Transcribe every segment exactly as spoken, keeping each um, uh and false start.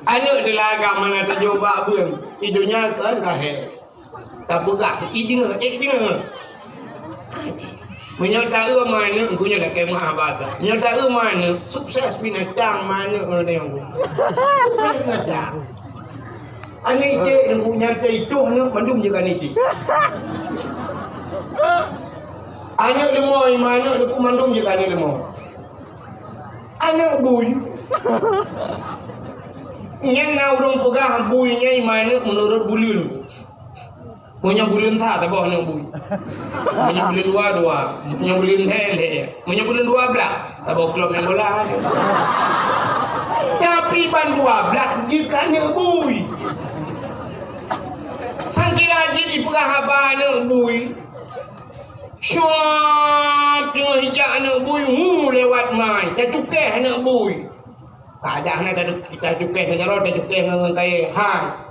Aneuk teulaga mana tajak bak beueng, i donya kan kahé. Tapeugah, i deungö, ék deungö. Meunyoe taeu ma aneuk, geuhnyan lakée meu'ah basa. Meunyoe taeu ma aneuk, sukses binatang ma aneuk ngon tanyoe. Sukses binatang. Aneuk iték nyan, nyang teuitoh aneuk mandum jeuet aneuk iték. Aneuk leumo, i ma aneuk leumo mandum jeuet aneuk leumo. Aneuk bui. Nyan na ureuëng peugah bui nyan i ma aneuk meunurot buleuen. Meunyoe buleuen sa, saboh aneuk bui. Meunyoe buleuen dua, dua. Meunyoe buleuen lhée, lhée. Meunyoe buleuen dua blaih, saboh klub main bola. Tapi ban dua blaih jeuet keu aneuk bui. Sangkira jih jipeugah haba aneuk bui. Syuab teungoh ijak aneuk bui, hu, lewat mai, tacukeh aneuk bui. Ka adak hana tatu-, tacukeh ngon jaroe, tacukeh ngon, ngon kayée. Hai.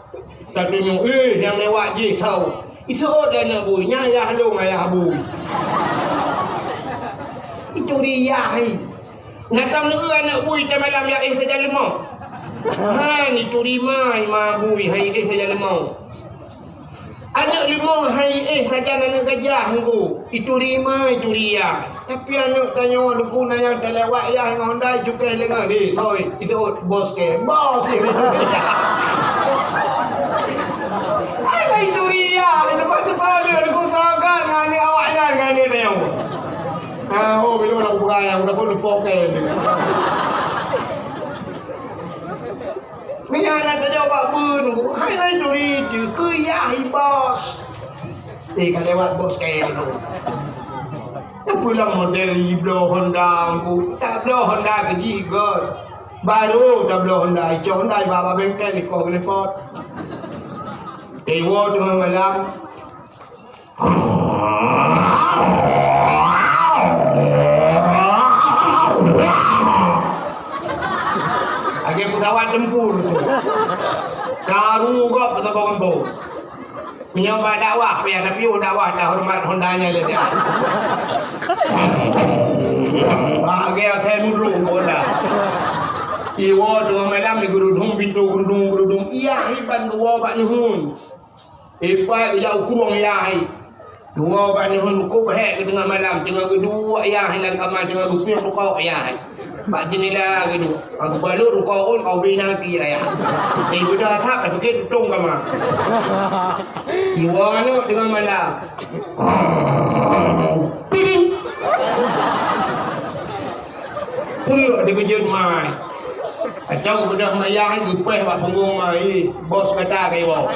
Tatunyok, "Eh, nyang lewat jih saboh." Iseuôt lé aneuk bui, "Nyan ayah lôn, ayah bui." Ituri yah hai. Na tam neueu aneuk bui tamalam ya éh sajan leumo. Han ituri ma, i ma bui hai éh sajan leumo. Aneuk leumo hai éh sajan aneuk gajah ngku. Ituri ma, ituri yah. Tapi aneuk tanyoe lugu na nyang talewat yah ngon honda cukée leungeun. Eh, thoi, iseuôt bos kée. Bos, eh. Aneuk ituri yah, lepas tu pada lugu sagan ngon aneuk awaknyan ngon aneuk tanyoe. Ah, oh, belum aku peugah nyang udah pun lupa kée. Meunyoe na tajak bak beuen, hai lai turi teuh, keu yah i bos. Eh, ka lewat bos kée tu. Tapeulang model jibloe honda ngku, tabloe honda keu jih göt. Baru tabloe honda, icok honda iba bak bengkel, ikoh keuneupot. Iwoe teungoh malam. Lagée peusawat tempur tu. Karu gob peusaboh gampông. Meunyoe bak dakwah, payah tapiôh dakwah, tahoreumat honda nyan lé dia. Lagée asai mudrong honda. Iwoe teungoh malam, geurudong pintô, geurudong, geurudong. Iya, iban geuwoe bak neuheun. Ipat geujak u krueng yah hai. Dua bak neuheun kôb hék keu teungoh malam, teungoh geuduek yah hai lam kama, teungoh geupiôh rukok yah hai. Bak jeunela geuduek, ka geubalot rukok ôn, ka ubé na api raya. Di beudoh asap, tapike tutong kama. Dua aneuk teungoh malam. Pidin! Peue dikeujot mai. Atau beudoh mai yah hai geupéh bak punggong mai, bos gata ka iwoe.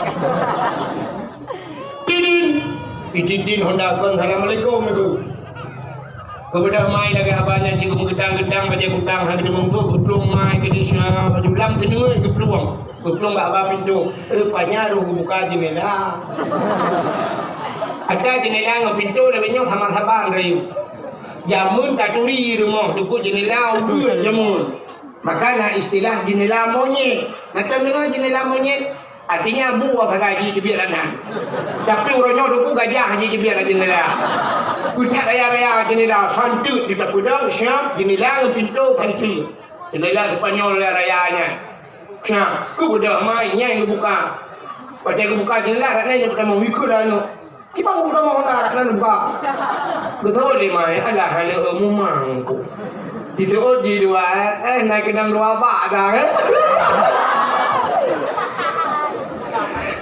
Pidin! Itidin honda kon, "Assalamualaikum, Ibu." Geubeudoh mai lagée haba nyan cit, geumeugeutang-geutang bajée kutang, hana geuteumeung, geuplueng mai keu di syah baju lam seuneuk geuplueng. Geuplueng bak haba pintô, rupanya roh geubuka jeundela. Ata jeundela ngon pintô lagée nyoe sama-sama rayeuk. Jameun taturi rumoh, teupeu jeundela ubeut jameun. Maka na istilah jeundela monyét. Na tadeungoe jeundela monyét? Artinya bu ka gaji teubiet lam nan. Tapi uroe nyoe teupeu gajah ji teubiet lam jeundela. Peutat raya-raya jeundela, santeut di tapeudong, siap jeundela ngon pintô santeut. Jeundela Sepanyol raya nyan. Siap, ku beudôh mai nyang geubuka. Watée geubuka jeundela, kat nyan nyang peutamong, "Wikeu dah aneuk." Kiban geupeudong honda rot nan ba. Beutôi lé mai, alah aneuk mumang ku. Diseuôt jih dua, eh, na keunong dua bak dah, eh.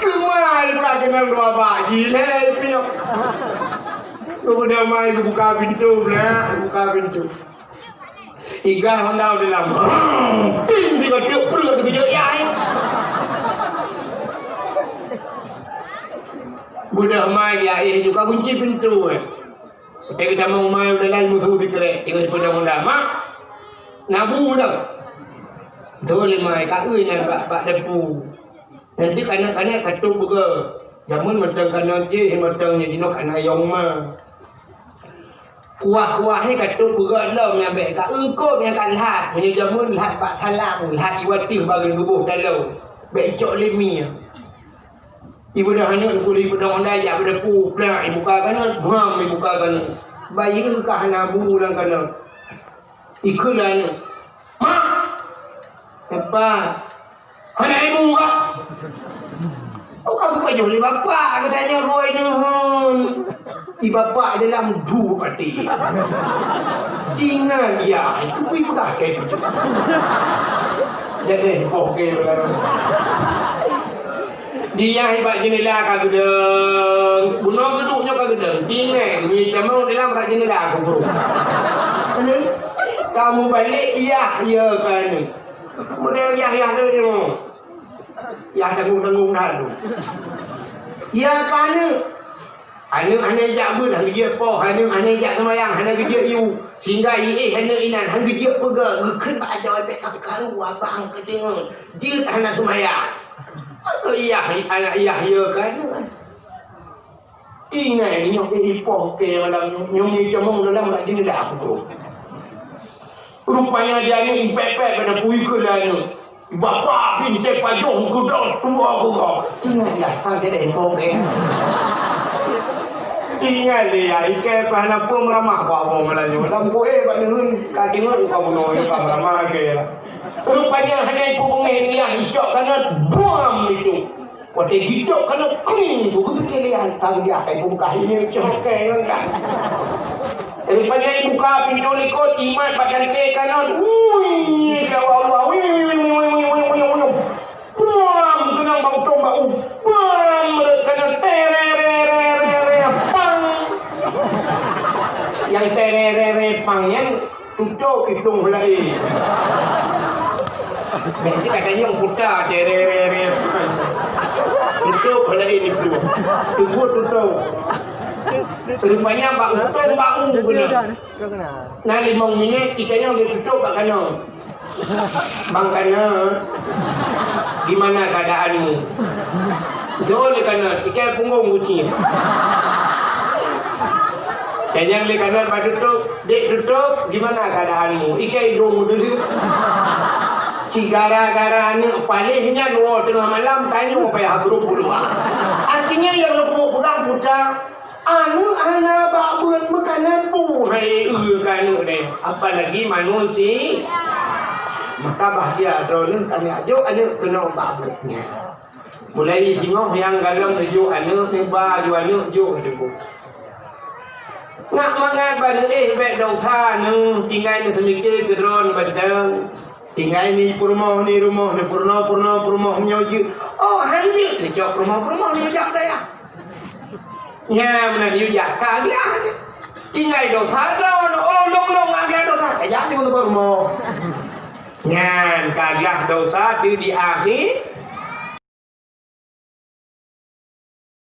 Keumah pula keunong dua bak jih, lé piôh. Geupeudong mai geubuka pintô pula, geubuka pintô. Igai honda u dalam. Ping, tiga tiep, preuek, teukeujot yah, eh. Beudôh mai di akhé juga kunci pintoe, eh. Watée geutamong mai u dalam musu sikrek, tinggai peudong honda. "Mak, na bu dah." Beutôi lé mai, ka eu nyan bak, bak depu. Nanti kanak-kanak ka tôb beugöt. Jameun mantong kanak jih, mantong nyan jinoe kanak yong ma. Kuah-kuah nyan ka tôb beugöt lom nyan, bék ka eungkôt nyan ka lhat. Meunyoe jameun lhat bak salang, lhat iwa teuh bageuen geuboh taloe. Bék icok lé mi. Ibeudôh aneuk teupeue ibeudôh honda jak beudepu, plak ibuka kaneuk, bam ibuka kaneuk. Bayeue ka hana bu lam kaneuk. Ikheun lé aneuk, "Mak!" "Apa?" Hana ilmu kah? Oh, ka geupajoh lé bapak, katanya goi neuheun. Di bapak dalam du até. Tinggai ya, itu pi peugah kai pucuk. Jadi, boh ke. Dia bak jendela ka geudong. Bunoe geuduek nyoe ka geudong. Tinggai, mi tamong dalam rak jendela aku bro. Kamu balik, iya, iya kan. Kemudian Yahya tu tengok. Yah tanggung-tanggung dah tu. Ya ka aneuk. Aneuk hana jak beuet, hana geujak poh, aneuk hana jak seumayang, hana geujak yue. Sehingga iéh aneuk inan hana geujak peugah, geukheun bak adoe bèk ka karu abang keudeungon. Jeuet hana seumayang. Maka Yah, aneuk Yahya ka aneuk. Ingat nyoe ipoh ke malam nyoe, nyoe meutamong dalam rak jendela aku tu. Rupanya dia ni impek-pek pada pui ke lalu. Bapak bintang pajoh kuda tua kuda. Ingat ya, tak ada ipoh ke. Ingat dia, ikai pahana pun meramah bawa malam nyoe. Dalam kue bak nehun, ka dengar kau bunuh dia, meramah ke. Rupanya hanya ibu bungeh dia, icok kanan, buam itu. Watèe jidok keuneuk kring tu, geupike lé tang dia, hai buka ini cokè ngon dah. Rupanya buka pintoe likot, imat bak tangke kanan. Ui, ya Allah, ui, ui, ui. Buam, keunong bak utông bak u. Buam, rot kanan, tererererere, pang. Nyang tererere pang nyan Tutôp itong laén. Mesti kata nyang puta, tererere. Tutôp laén itu. Tutôp, tutôp. Rupanya bak utông bak u keunoe. Nah, limong minit, kita nyang dia tutôp bak kanan. Bang kanan, gimana keadaanmu? Jauh di kanan, ikai punggung kucing. Dan yang di kanan bak tutôp, dek tutôp, gimana keadaanmu? Ikai hidung dulu. Ci gara-gara aneuk paléh nyan, woe teungoh malam, tanyoe payah grup buluwa. Artinya yang leupeue peugah buta, aneuk hana bak beuet meukanan bu hai eu ka aneuk deh. Apalagi manusia. Maka bahgia droeneuh kami ajok aneuk keunoe bak beuet nyan. Mulai singoh nyang galom neujok aneuk, neuba ju aneuk jok teungku. Ngat mangat bak neuéh bèk desya neuh, tinggai neuseumiké keudroe neubantang. Tinggai ni peurumoh ni rumoh, neupeurunoe-peurunoe peurumoh nyoe jeuet. Oh, han jeuet neucok peurumoh-peurumoh nyoe jak dayah. Nyan meunan yue jak ka glah. Tinggai desya droe, oh, lôn-lôn ka glah desya. Ka jak teungku peurumoh. Nyan ka glah desya teuh di akhé.